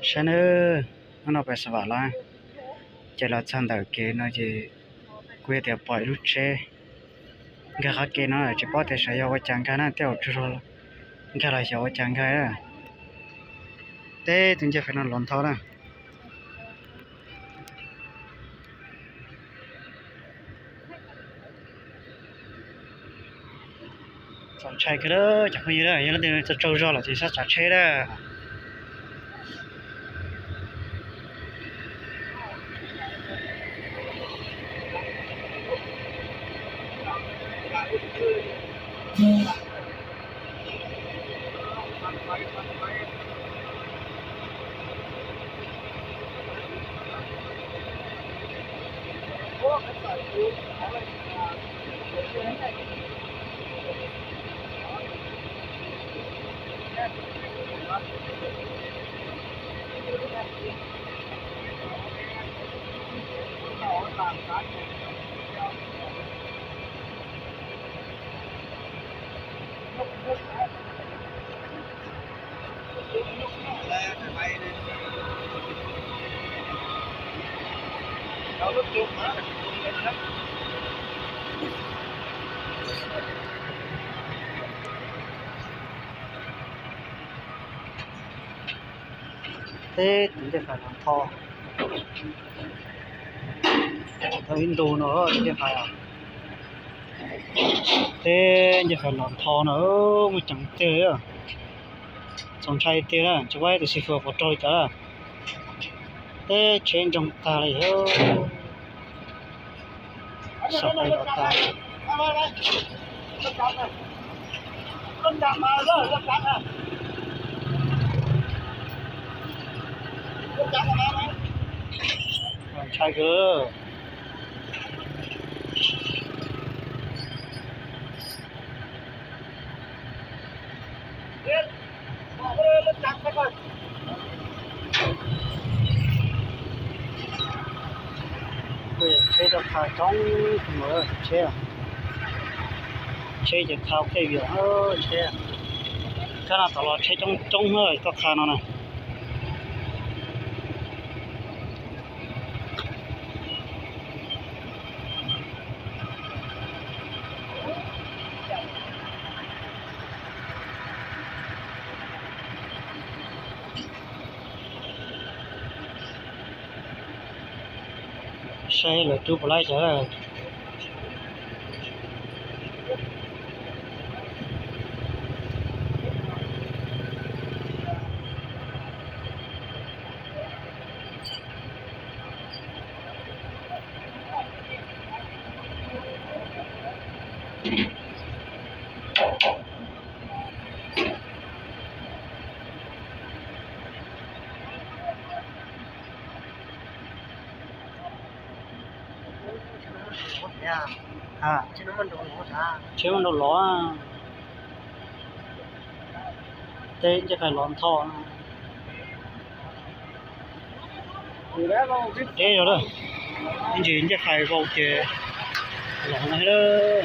Saib nawb, hnub no pem Xav Vam los, ces los txog ntawm kev no ces kuv yog tias pom ib lub tsheb nkag qhov kev no, tsis paub tias sav yog ua cas nkag na, tej zaum tsaug zog nkag los xyov ua cas nkag. Teb tus ncej fais no los nthos na. Txaus ntshai kawg cov phooj ywg, yog leej twg tsaug zog los ces sab tsav tsheb na. Teb tus ncej fais los nthos, tau ib ntus no tus ncej fais, teb ncej fais los nthos no, muaj ceem tiag li. Txaus ntshai tiag na, tsis paub tus xib fwb puas raug li cas lawm. Teb tsheb ntsoog tag li. Saum fais los tas. Ntshai kawg. Tsheb toj qha coob, tsheb, tsheb ces qha phem vim tsheb, kab no tod los tsheb coob coob na, toj qha no na. Saib lawv rub puas laib cas. Tsheb muaj nrau lov, teb ncej fais los nthos. Deb zog lawm, ib ntsis ncej fais vau ces los no thiab lawm.